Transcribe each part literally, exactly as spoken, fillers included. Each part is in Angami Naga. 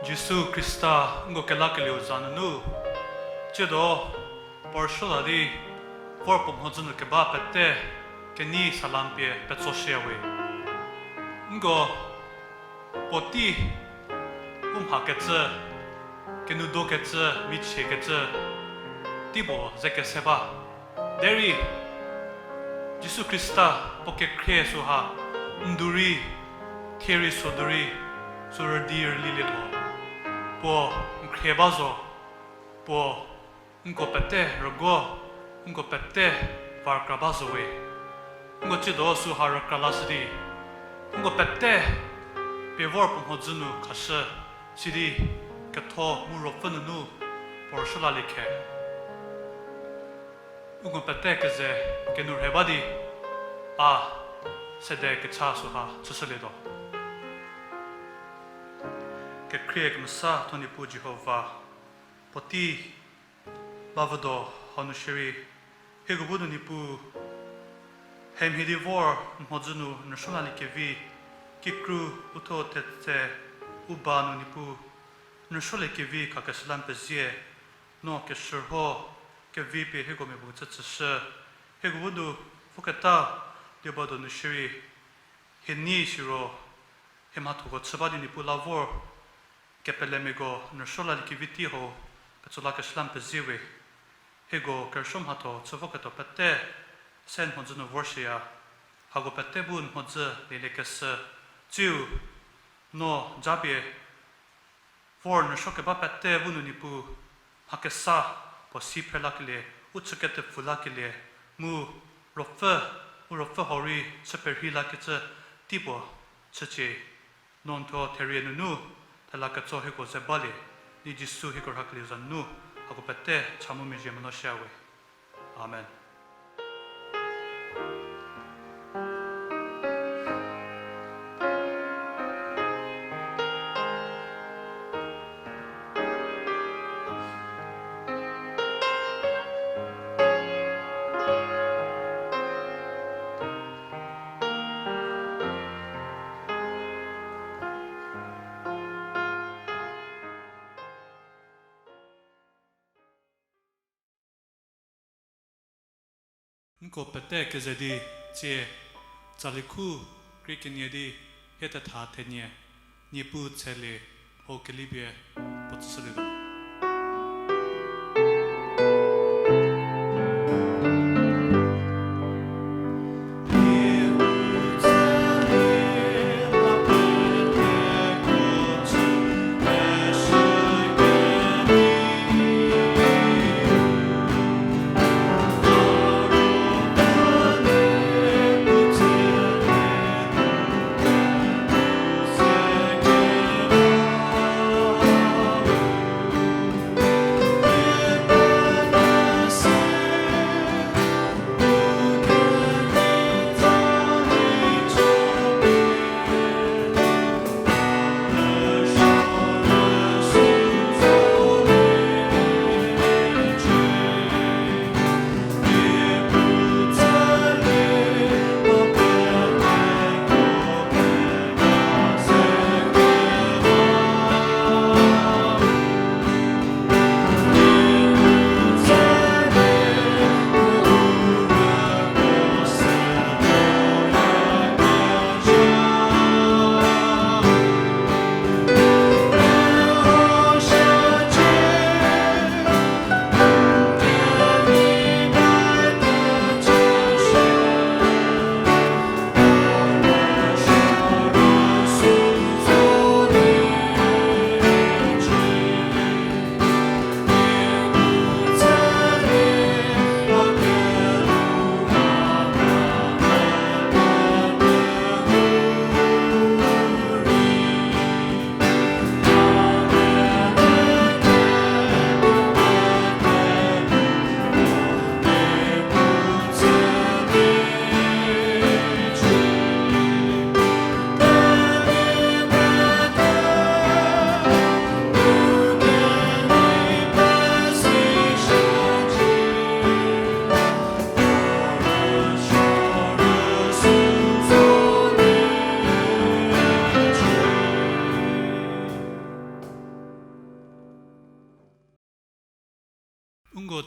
Jisu Khrista nko kelakelieu za nunu, tsiedo puo rüsuo la di vor puo mhodzü nu keba pete kenei salam pie petsoshüya we. Nko puotei u mhakecü, kenoudokecü, michiekecü, teipuo ze kese ba. Derei, Jisu Khrista puo kekhrie süha, n du rei, thie rei sü du rei, sü rüdi rülilietuo. Puo n khrie ba zo, puo nko pete rüguo, nko pete va rükra ba zo we. Nko tsiedo süha rükra lashü di, nko pete pie vor puo mhodzü nu khashü, sidi ketho mu ruopfü nunu puo rüsuo lalie khe. Uko pete keze kenourhei ba di, a sede kecha süha chüshülietuo. Kekhrie kemesa tho Niepuu Jihova, puotei ba vüdo hau nu shierei, hieko bu nu Niepuu, hemhie di vor n mhodzü nu n rüsuo laliekevi, kikru uthuo thetse u ba nu Niepuu, n rüsuoliekevi khakeshü la n pezie, no keshürho kevi pie hieko mia puo tsütsüshü, hieko bu nu voketa die ba do nu shierei, hie nei siro, hie mhathoko chü ba di Niepuu la vor, kepelemiako n rüsuo laliekevi tei hau, petso lakeshü la n pezie we. Hieko kerüsuo mhatho chü voketuo pete, se n mhodzü nu vorshüya. Hako pete bu n mhodzü lieliekeshü, tsiu, no japie, vor n rüsuo keba pete bu nu Niepuu, mha kesa, puo si phrelakelie, u chüketepfü lakelie, mu, ruopfü, u ruopfü hau rei chü perhei lakecü, teipuo, chücie. No n thuo therie nunu, thela ketso hieko ze balie, di Jisu hieko rhakelieu za nunu, hako pete cha mu mezhie meloshüya we. Amen. Nko pete keze di tsie, tsali khu krie kenie di hie tetha thenie, Niepuu tshelie, hau kelipie puo tsüshülietuo.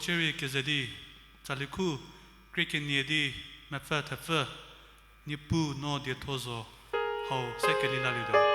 Chierei keze di, tsali khu, krie kenie di, mepfü thepfü, Niepuu no dietho zo, hau se keli lalietuo.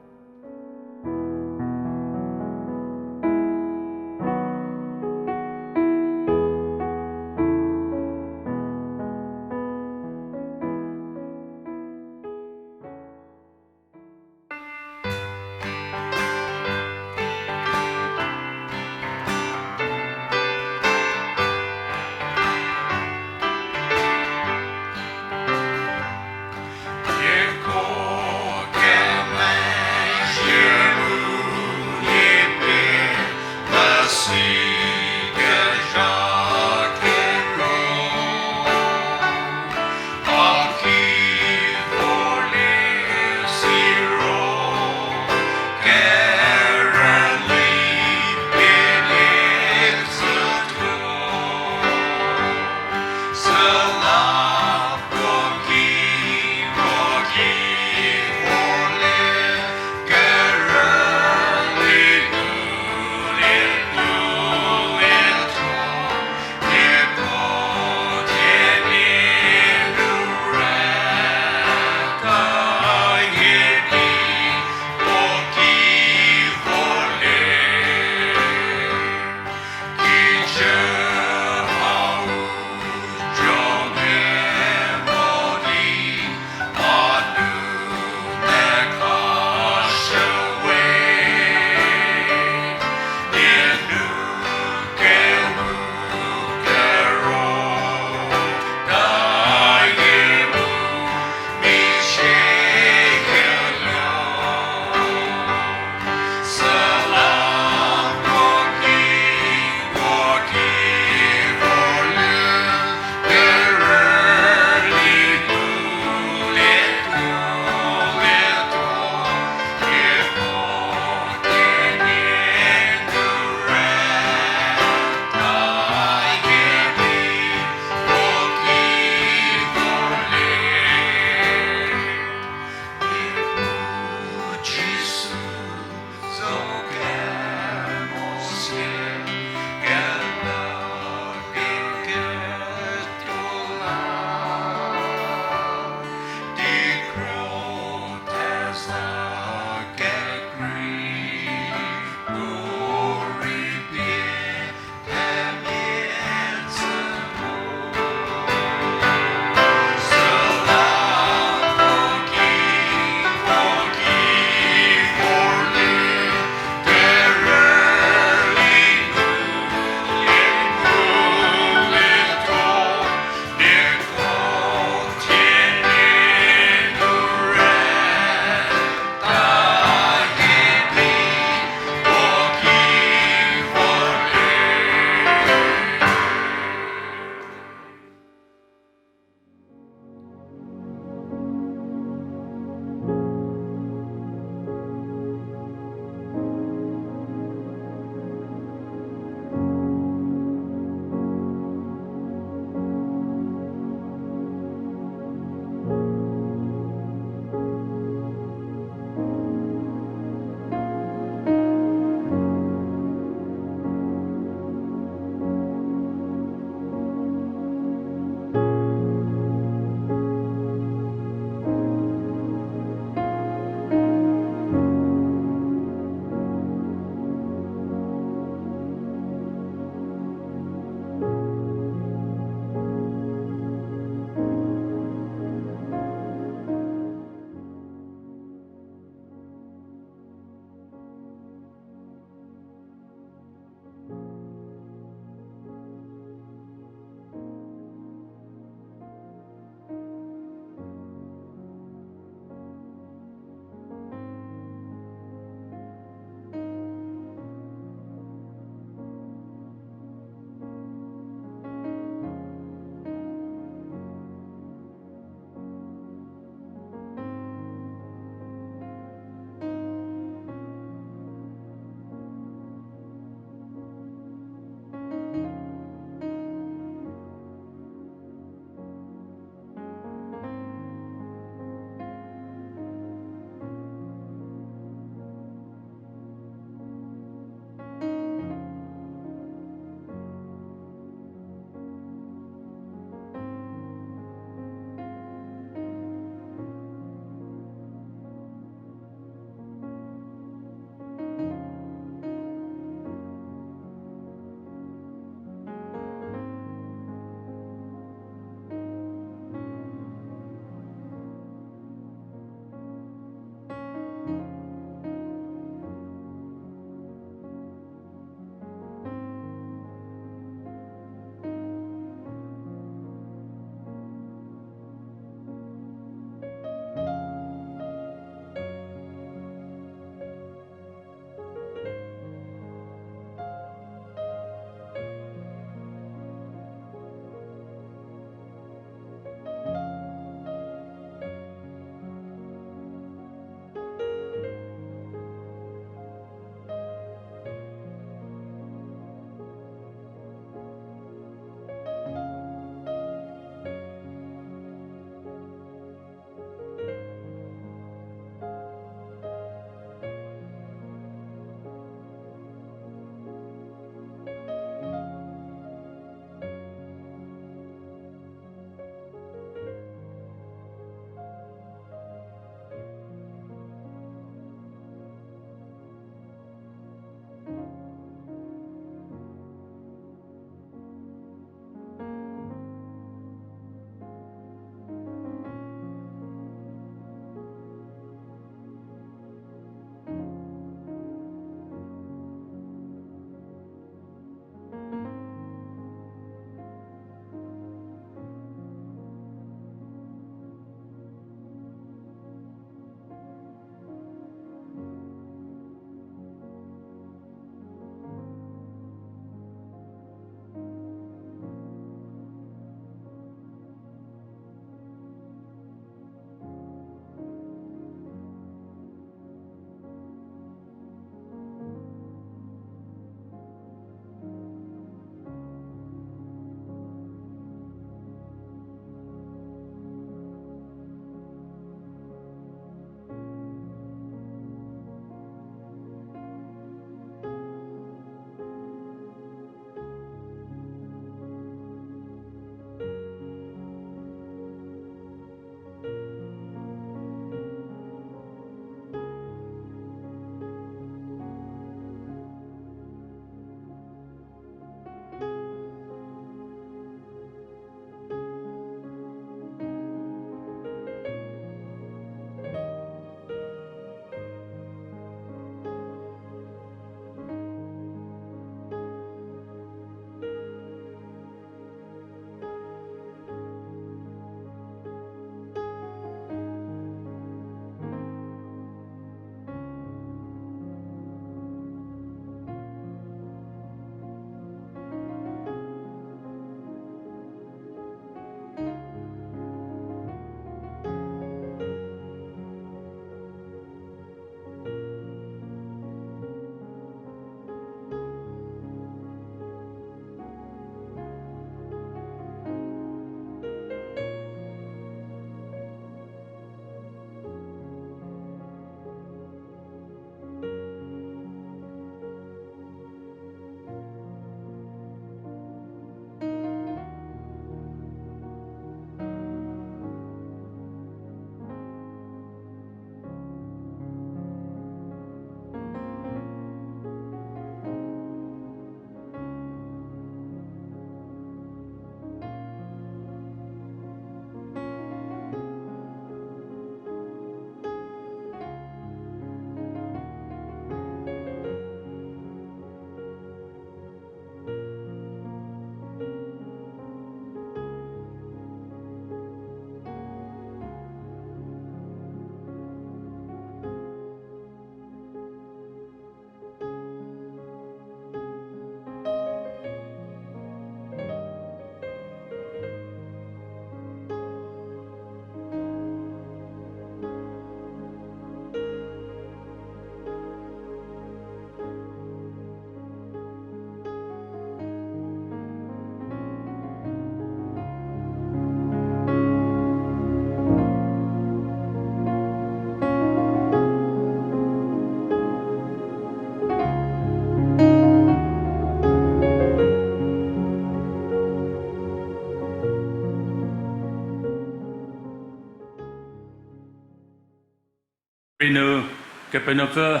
Kepenuopfü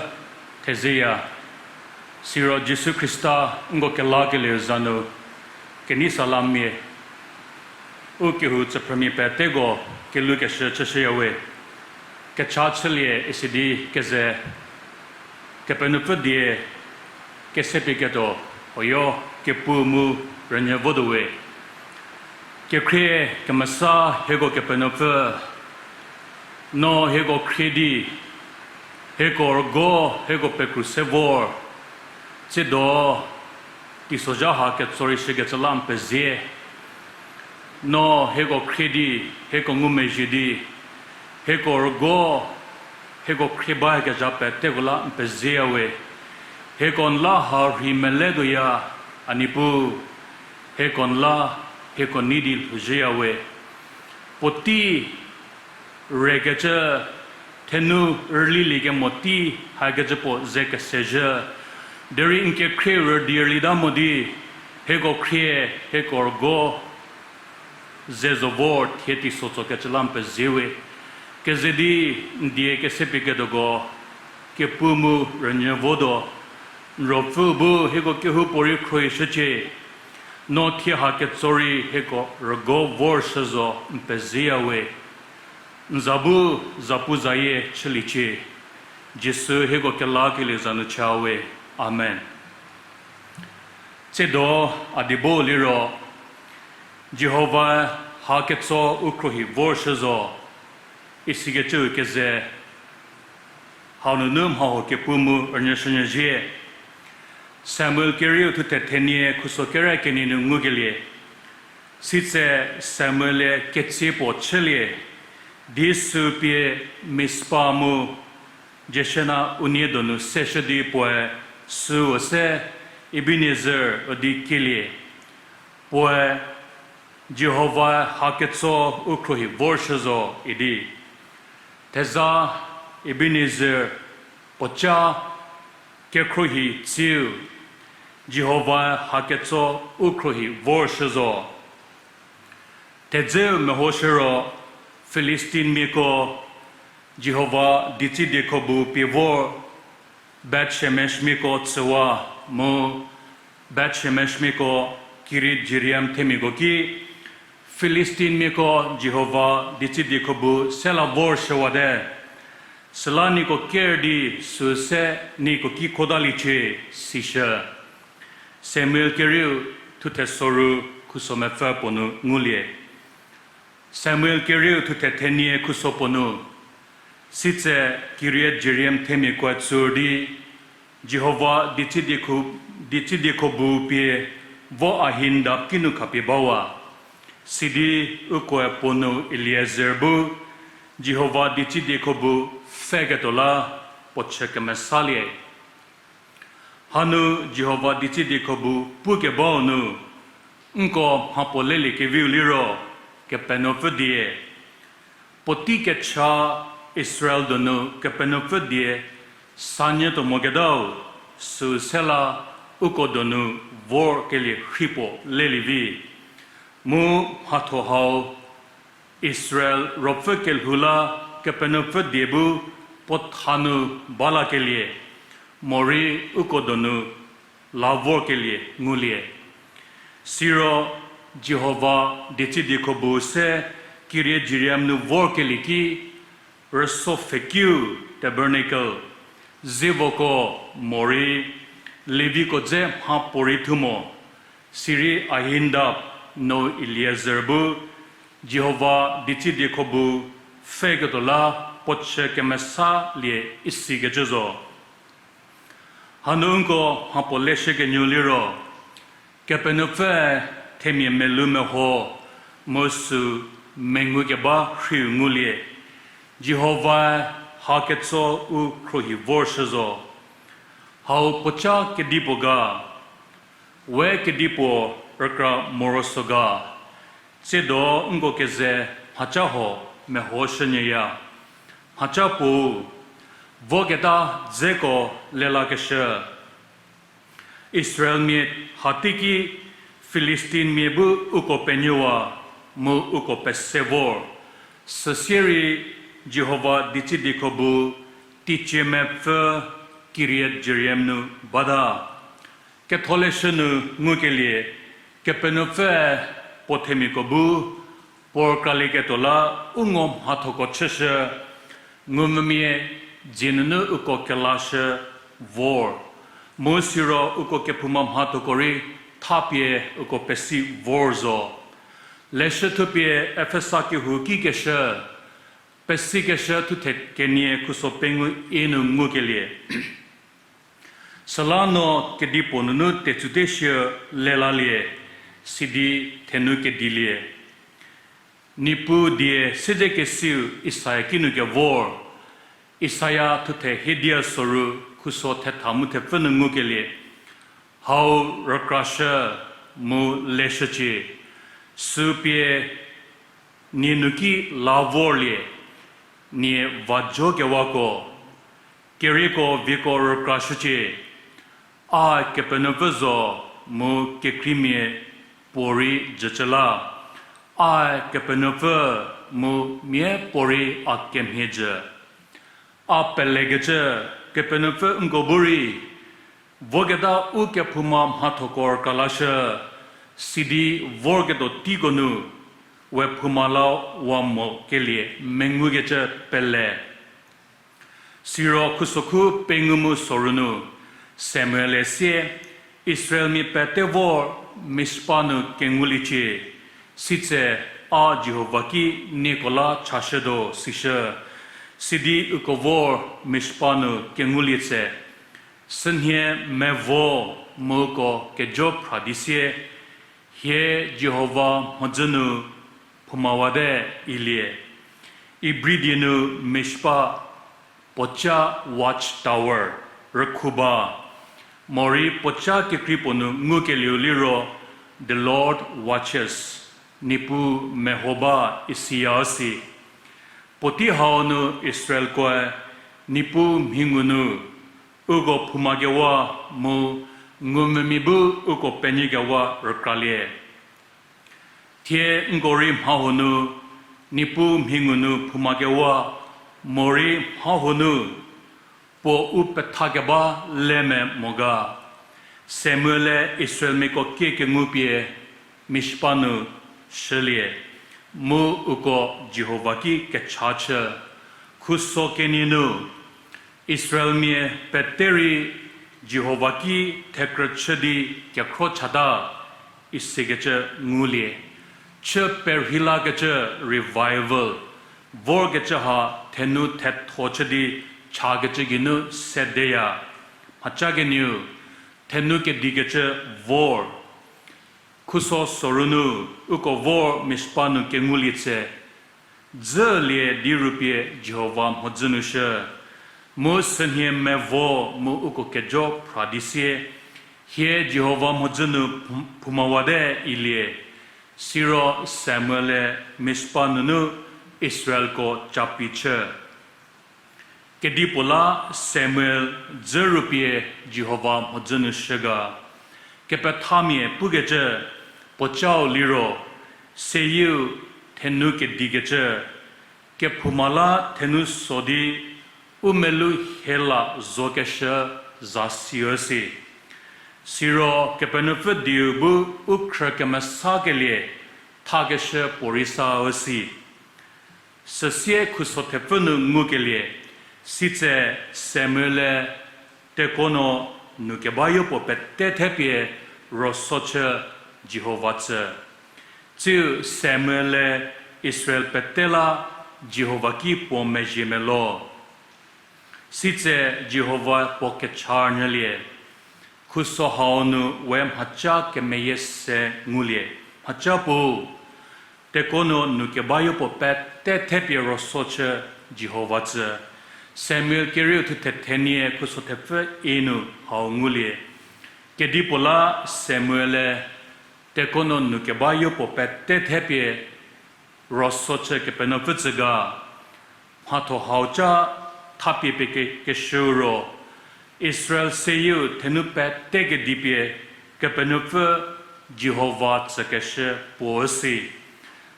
thezeya, siro Jisu Khrista nko kelakelieu za nu kenei salam mie, u kehou tsüphrümia peteko kelukeshü chüshüyawe. Kecha chülie isi di keze Kepenuopfü die kesepieketuo huoyo kepu mu rünyü votuowe. Kekhrie kemesa hieko Kepenuopfü, no hieko khrie di, hieko rügo, hieko pekru se vor, tsiedo teisozha ha ketso rei shükecü la n pezie. No hieko khrie di, hieko ngumezhie di, hieko rügo, hieko khrie bakezha peteko la n pezieyawe. Hieko n la ha rhei meletuoya, a Niepuu, hieko n la, hieko nei di lhouzhüyawe. Puotei rekecü thenu rüliliekemo tei hakecü puo ze kesezhü. Derei n kekhrie rüdi rülita mo di, hieko khrie, hieko rügo, ze zo vor thie teiso tsokecü la n peziewe. Keze di n die kesepieketuoko kepu mu rünyü votuo. N ruopfü bu hieko kehoupuorei khruohishücie. No thie ha ketso rei hieko rügo vorshü zo n pezieyawe. N za bu zapuzayie chüliecie. Jisu hieko kelakelie za nu chawe. Amen. Tsiedo a diebo liro, Jihovae ha ketso u khruohi vorshü zo, isikecüu keze hau nunu mha huo kepu mu rünyüshünyü zhie. Samuel kerieu thuthe thenie khuso kere kenie nu ngukelie. Sitse Samuel-e ketsie puo chülie, di sü pie Mizpa mu Jeshanah unie donu seshü di puoe süu se Ebenezer ü di kielie. Puoe Jihovae ha ketso u khruohi vorshü zo idi. Theza Ebenezer, puoca kekhruohi tsiu, Jihovae ha ketso u khruohi vorshü zo. Thedzeu mehoshü ro Filistinmiako Jihova dietsüdiekho bu pie vor, Beth-shemeshmiako tsüwa mu Beth-shemeshmiako Kiriath-jearim themiako ki, Filistinmiako Jihova dietsüdiekho bu se la vorshüwate. Süla nieko ker di süu se nieko ki khodaliecie, sishü. Samuel kerieu thuthe soru khuso mepfü puo nu ngulie. Samuel kerieu thuthe thenie khuso puo nu, sitse Kiriath-jearim themiakoe tsur di, Jihova dietsüdiekho, dietsüdiekho bu pie vo Ahinadab kinu khapie bawa. Sidi ukoe puo nu Eliezer bu Jihova dietsüdiekho bu pfheketuo la puo chü kemesalie. Hanu Jihova dietsüdiekho bu pukebau nu, nko mhapuo leliekeviu liro, Kepenuopfü die. Puotei kecha Israel donu Kepenuopfü die sanyütuo moketau, süu se la uko donu vorkelie rhei puo lelie vi. Mu mhatho hau Israel ruopfü kelhou la Kepenuopfü die bu puo tha nu balakelie, morei uko donu la vorkelie ngulie. Siro Jihova dietsüdiekho bu se Kiriath-jearim nu vorkelie ki, rüso pfhekiu tabernacle, zievoko morei Leviko dze mhapuorei thu mo, sirei Ahinadab nu Eliezer bu Jihova dietsüdiekho bu pfheketuo la puo chü kemesalie isikecü zo. Hanu nko mhapuo leshükenyü liro, Kepenuopfüe themia melou meho mu süu mengukeba rheiu ngulie. Jihovae ha ketso u khruohi vorshü zo. Hau puoca kedipuo ga, we kedipuo rükra morosuo ga, tsiedo nko keze mhaca huo mehoshünyüya. Mhaca puou, voketa dzeko lelakeshü. Israelmia hateiki Filistinmia bu uko penuowa mu uko pese vor. Süsie rei Jihova dietsüdiekho bu Teicie mepfü Kiriath-jearim nu bata. Ketholeshü nu ngukelie, Kepenuopfüe puo themiako bu puo rükralieketuo la u ngo mhathoko chüshü, ngumvümia dzie nunu uko kelashü vor, mu siro uko kephouma mhathoko rei thapie uko pesi vor zo. Leshü thupie Efesa kehou ki keshü, pesikeshü thuthe kenie khuso pengou-i nu ngukelie. Süla no kedipuo nunu tetsute shie lelalie, sidi thenu kedilie. Niepuu die siedzekesiu Isaia kinu kevor, Isaia thuthe hiedia soru khuso thetha mu thepfü nu ngukelie. Hau rükrashü mu leshücie, süu pie nie nu ki la vorlie, nie vajokewako, kerieko vieko rükrashücie. A Kepenuopfü zo mu kekreimia puorei jücü la. A Kepenuopfü mu miapuorei a kemhie jü. A pelekecü Kepenuopfü nko bu rei, voketa u kephouma mhathoko rükralashü, sidi vorketuo teiko nu, we phouma la wa mokelie mengukecü pele. Siro khusokhu pengou mu soru nu, Samuel-e sie, Israelmia pete vor Mizpa nu kenguliecie, sitse a Jihova ki nieko la chashütuo sishü, sidi uko vor Mizpa nu kengulie tse. Sünhie mevo mu uko kejo phra di sie, hie Jihova mhodzü nu phoumawate ilie. Ibri die nu Mizpa, puoca watchtower, rükhu ba. Morei puoca kekrei puo nu ngukelieu liro, The Lord watches, Niepuu meho ba isiya si. Puotei hau nu Israelkoe Niepuu mhingu nu uko phoumakewa mu ngumvümia bu uko penyükewa rükralie. Thie nko rei mhahuo nu Niepuu mhingu nu phoumakewa, morei mhahuo nu puo u pethakeba le me mo ga. Samuel-e Israelmiako kie kengu pie Mizpa nu shülie, mu uko Jihova ki kecha chü. Khuso kenie nu, Israelmia pete rei Jihova ki thekrü chü di kekhro chata, isikecü ngulie. Chü perheilakecü revival, vorkecü ha thenu thetho chü di chakecü geinu sedeya. Mhaca keniu, thenu kedikecü vor. Khuso soru nu, uko vor Mizpa nu kengulie tse, dzülie di rupie Jihova mhodzü nu shü, mu sünhie mevo mu uko kejo phra di sie, hie Jihova mhodzü nu phoumawate ilie. Siro Samuel-e Mizpa nunu Israelko capi chü. Kedipuo la Samuel dzü rupie Jihova mhodzü nu shü ga. Kepethamia pukecü, puocau liro, seyieu thenu kedikecü, kephouma la thenu so di u melou hiela zokeshü za siü si. Siro Kepenuopfü dieu bu u khrü kemesakelie thakeshü puorei sa üsi. Süsie khuso thepfü nu ngukelie, sitse Samuel-e tekuonuo nu kebayopuo pete thepie roso chü Jihova tsü. Tsiu Samuel-e Israel pete la Jihova ki puo mezhie melo. Sitse Jihova puo kecha nyülie. Khuso hau nu we mhaca kemeyie se ngulie. Mhaca puo, tekuonuo nu kebayopuo pete thepie roso chü Jihova tsü. Samuel kerieu thuthe thenie khuso thepfü i nu hau ngulie. Kedipuo la Samuel-e tekuonuo nu kebayopuo pete thepie roso chü Kepenuopfü tsü ga. Mhatho hauca thapie pie ke- keshüu ro, Israel seyieu thenu pete kedipie Kepenuopfü Jihova tsükeshü puo üsi.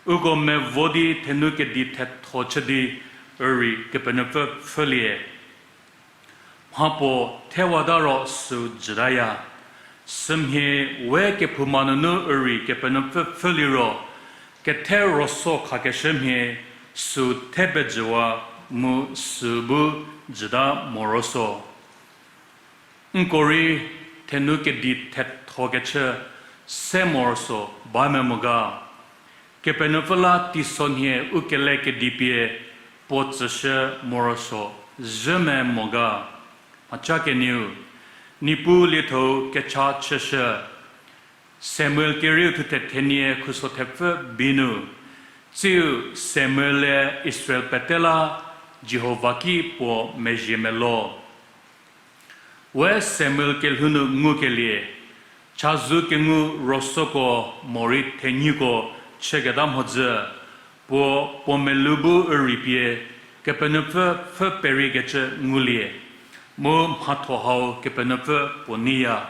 Uko mevo di thenu kedi thetho chü di üri Kepenuopfü pfhülie. Mha puo thewata ro süu jütaya. Sümhie we kephouma nunu ürei Kepenuopfü pfhü liro, kethe roso khakeshümhie süu the pejüwa mu süu bu jüta morosuo. Nko rei thenu kedi thethokechü se morosuo ba me mo ga. Kepenuopfü la teisonhie u kele kedipie puo tsüshü morosuo zhü me mo ga. Mhaca kenieu, Niepuu liethou kecha chüshü. Samuel kerieu thuthe thenie khuso thepfü bi nu, tsiu Samuel-e Israel pete la Jihova ki puo mezhie melo. We Samuel kelhou nu ngukelie, chazou kengu rosoko morei thenyiko chüketa mhodzü, puo puo melou bu ürei pie Kepenuopfü pfhü periekecü ngulie, mu mhatho hau Kepenuopfü puo neiya.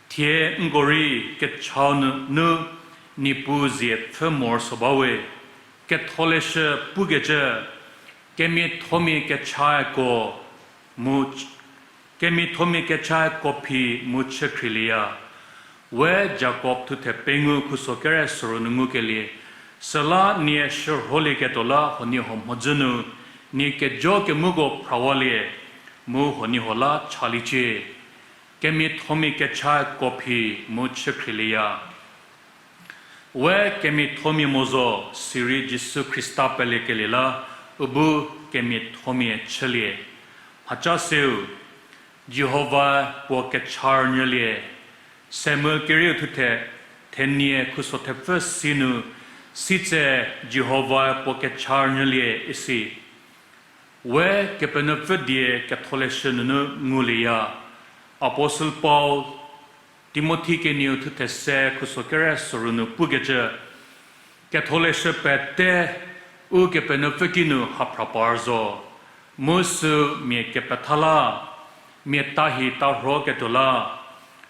Thie nko rei kechau nunu Niepuu zie pfhü morosuo bawe. Ketholeshü pukecü, kemiathomia kechae kuo mu, kemiathomia kechae kuo phi mu chükhrielieya. We Jakob thuthe pengou khuso kere sorou nu ngukelie, süla nie shürholieketuo la huoniehuo mhodzü nu nie kejo kemuko phrawalie, mu huoniehuo la chaliecie. Kemiathomia kechae kuo phi mu chükhrielieya. We kemiathomia mo zo, sirei Jisu Khrista pelekelie la u bu kemiathomia chülie. Mhaca seu, Jihovae puo kecha rünyülie. Samuel kerieu thuthe thenie khuso thepfü si nu, sitse Jihovae puo kecha rünyülie isi. We Kepenuopfü die ketholeshü nunu ngulieya. Apostle Paul Timothi kenieu thuthe se khuso kere sorou nu pukecü, ketholeshü pete Ukepenuopfü kinu haphra par zo, mu sü mia kepetha la, mia tahi tarhoketuo la,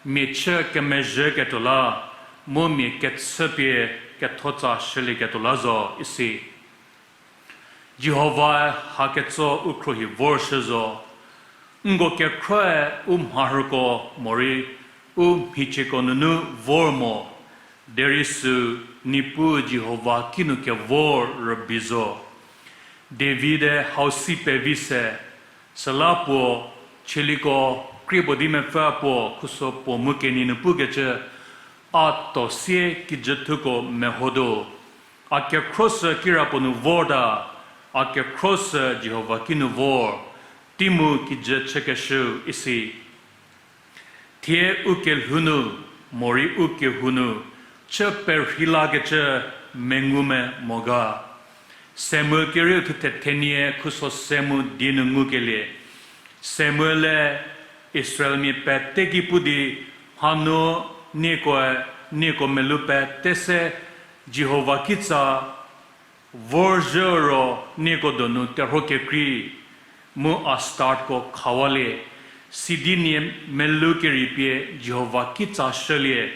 mia chü kemezhüketuo la, mu mia kechüpie kethotsa shülieketuo la zo isi. Jihovae haketso u khruohi vorshü zo. Nko kekhroe u mharhüko morei u mhichieko nunu vor mo, derei sü Niepuu Jihova kinu kevor rübei zo. David-e hau si pevi se, süla puo, chieliko krie puo di mepfü puo khuso puo mu kenei nu pukecü, a to sie kijüthuko mehotuo. A kekhro sü kirapuo nu vorta, a kekhro sü Jihova kinu vor, tei mu kijü chükeshüu isi. Thie u kelhou nu, morei u kehou nu, chü perheilakecü mengu me mo ga. Samuel kerieu thuthe thenie khuso se mu die nu ngukelie. Samuel-e Israelmia pete ki pu di, mhanu nieko, nieko melou pete se Jihova kitsa vorzhü ro nieko donu terhuo kekrei, mu Astartko khawalie, sidi nie melou kerei pie Jihova kitsa shülie,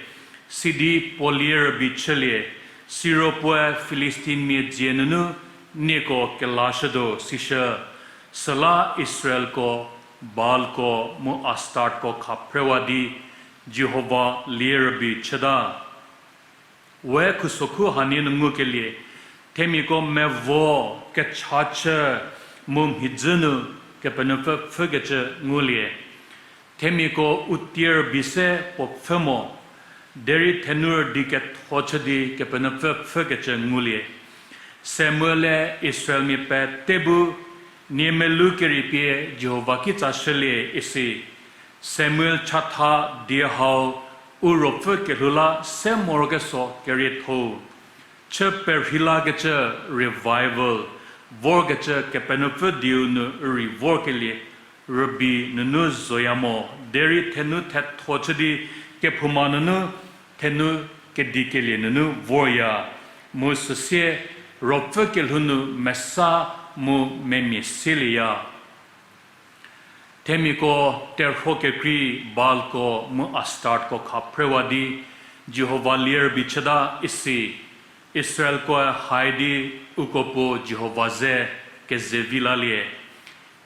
sidi puo lie rübei chülie, siro puoe Filistinmia dzie nunu nieko kelashütuo sishü. Süla Israelko, Baalko mu Astartko khaphrewa di Jihova lie rübei chüta. We khusokhu hanie nu ngukelie, themiako mevo, kechachü, mu mhidzü nu Kepenuopfü pfhükecü ngulie. Themiako u tie rübei se puo pfhü mo, derei thenu rüdi ketho chü di Kepenuopfü pfhükecü ngulie. Samuel-e Israelmia pete bu, nie melou kerei pie Jihova kitsa shülie isi. Samuel chatha die hau u ruopfü kelhou la se morokesuo kerietho-u, chü perheilakecü revival, vorkecü Kepenuopfü dieu nu rei vorkelie, rübei nunu zoya mo, derei thenu thetho chü di kephouma nunu, thenu kedikelie nunu vorya, mu süsie ruopfü kelhou nu mesa mu memia sielieya. Themiako terhuo kekrei Baalko mu Astartko khaphrewa di Jihova lie rübei chüta isi. Israelkoe hai di uko puo Jihova ze kezevi lalie.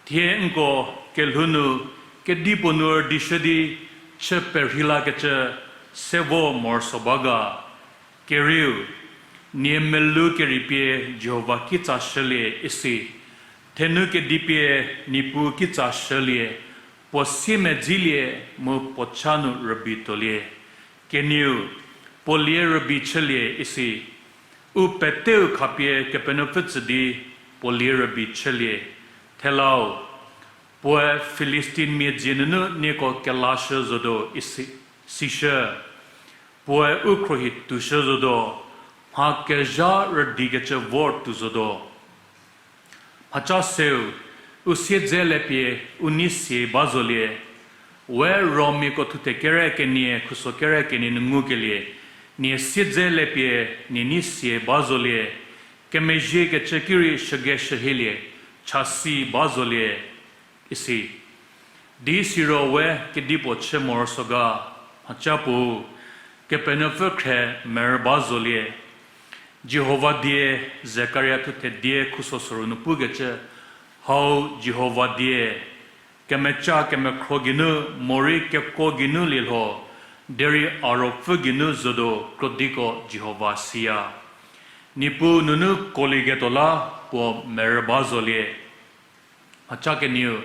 Thie nko kelhou nu Kedipuo nu rüdishü di chü perhei lakecü se vo morosuo ba ga. Kerieu, nie melou kerei pie Jihova kitsa shülie isi. Thenu kedi pie Niepuu kitsa shülie, puo siemedzilie mu puo cha nu rübei tuolie. Kenieu, puo lie rübei chülie isi. U peteu khapie Kepenuopfü tsü di puo lie rübei chülie. Thelau, puoe Filistinmia dzie nunu nieko kelashü zotuo isi, sishü. Puoe u khruohi tuoshü zotuo, mha kezha rüdikecü vor tuo zotuo. Mhaca seu, u siedze le pie u nei sie ba zolie. We Rommiako thuthe kere kenie khuso kere kenie nu ngukelie, nie siedze le pie nie nei sie ba zolie, kemezhiekecü ki rei shüge shühielie, chasi ba zolie, isi. Di siro we kedipuo chü morosuo ga, mhaca puo, Kepenuopfü khre merü ba zolie. Jihova die, Zekaria thuthe die khuso soru nu pukecü, hau Jihova die, kemeca kemekhro geinu, morei kekuo geinu lielho, derei a ruopfü geinu zotuo krodiko Jihova siya. Niepuu nunu kuolieketuo la puo merü ba zolie. Mhaca keniu,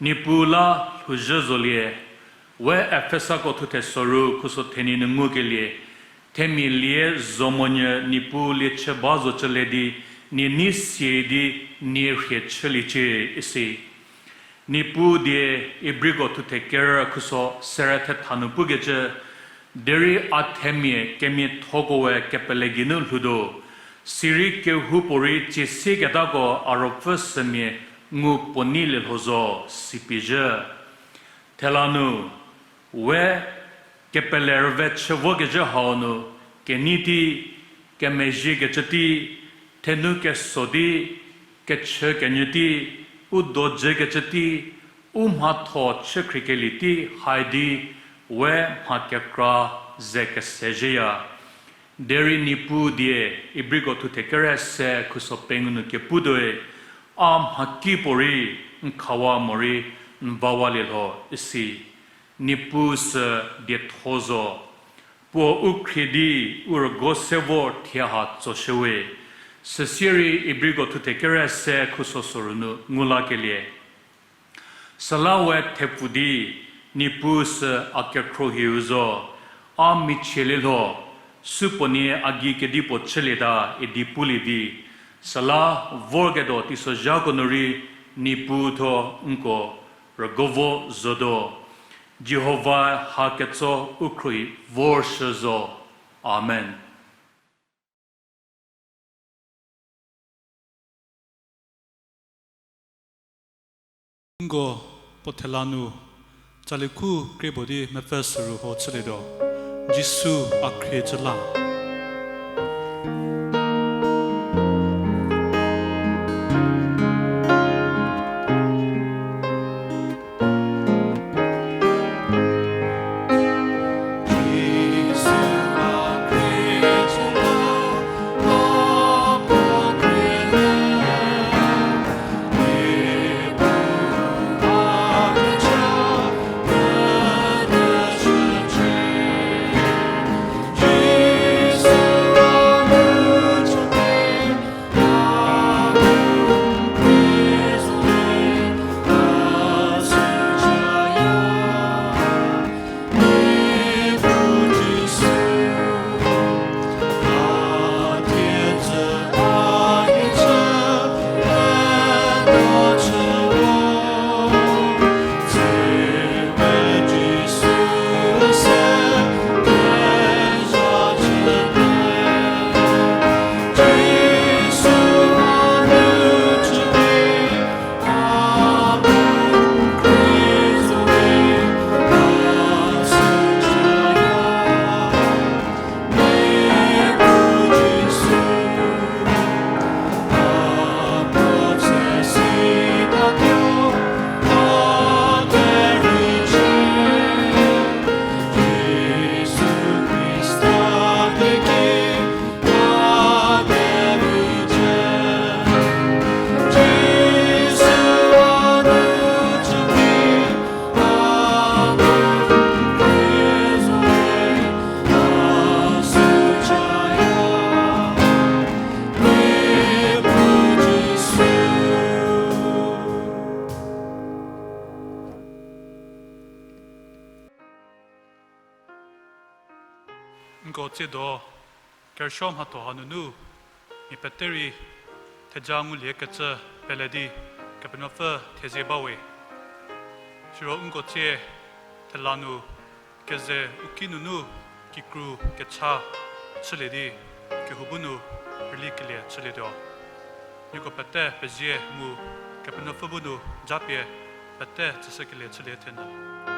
Niepuu la lhouzhü zolie, we Efesako thuthe soru khuso thenie nu ngukelie, themia lie zo monyü Niepuu lie chü ba zo cülie di, nie nei sie di, nie rhie chüliecie isi. Niepuu die, Ibriko thuthe kerü khuso sere thetha nu pukecü, derei a themia kemiathokoe kepele geinu lhoutuo, sirei kehoupuorei tsie sieketako a ruopfü sümia ngu puo nei lielho zo, si pie zhü. Thela nu, we kepele rüve chü vokezhü hau nu, kenei tei, kemezhiekecü tei, thenu keso tei, kechü kenyü tei, u dojükecü tei, u mhatho chükhriekelie tei haidi, we mha kekra ze kese zhüya. Derei Niepuu die, Ibriko thuthe kere se khuso pengou nu keputuoe, a mhakipuorei n khawa morei n vawalie lho isi. Niepuu sü dietho zo. Puo u khrie di u rügo se vor thie ha tsoshüwe. Süsie rei Ibriko thuthe kere se khuso soru nu ngu lakelie. Süla we thepfu di, Niepuu sü a kekhruohiu zo, a michieliu lho, supuonie a gei kedipuo chülieta idi pulie vi. Süla vorketuo teisozhako nu rei Niepuu thuo nko rügo vo zotuo. Jihova ha ketso u khruohi vorshü zo. Amen. Nko puo thela nu, tsali khu krie puo di mepfü süru ho chülietuo. Jisu a khrie cü la. Siedo, kerüsuo mhatho hanunu, mia pete rei theja nguliekecü pele di Kepenuopfü thezie bawe. Siro nko tsie thela nu keze u ki nunu kikru kecha chülie di kehou bu nu rülikelie chülietuo. Nieko pete pezie mu Kepenuopfü bu nu japie pete tsüshükelie chülie thenyü.